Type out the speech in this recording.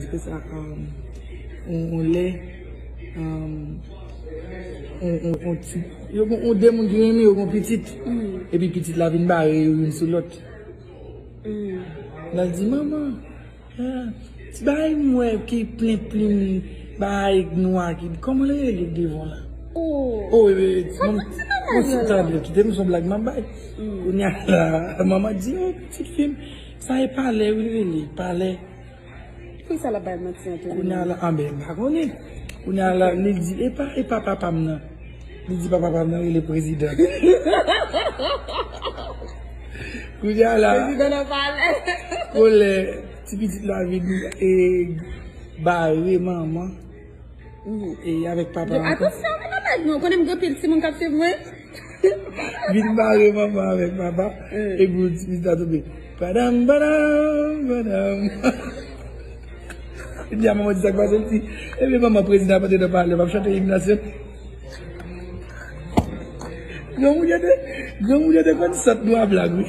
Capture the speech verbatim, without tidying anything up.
Di konsa, um, on, on lè, um, on, on, on ti, yo gon, on de moun ki renmen yo gon pitit. Epi pitit la vin bare yo youn sou lòt. L al di, "Manman, ah, ti bagay m wè ki plen plim, bagay nwa ki, kòman l rele devan la?" Oh, e, e, ti manman, ti bagay la. Kite m, se yon blag m ap bay. Kounye a la, manman di, "Oh, pitit fi m, sa e palè, wi, l rele, palè." Poukisa l ap bay manti, Anthony? Kounye a la, anben, m pa konnen. Kounye a la, li di, "E pa, e pa papa m nan." Li di, "Papa pa m nan rele prezidan." Kounye a la, prezidan nan palè. Kolè, ti pitit la vin, e, bare manman. E avèk papa ankò. Atansyon, mwen nan blag non, konnen m gen pil timoun k ap swiv mwen. Vin bare manman avèk papa. Epi ti pitit la tonbe. Padam, padam, padam. Li di a manman di sa k pase, li di, "Ebyen manman, prezidan ap antre nan palè, m ap chante im nasyonal." Granmoun yo te, granmoun yo te konn sot nou a blag, wi.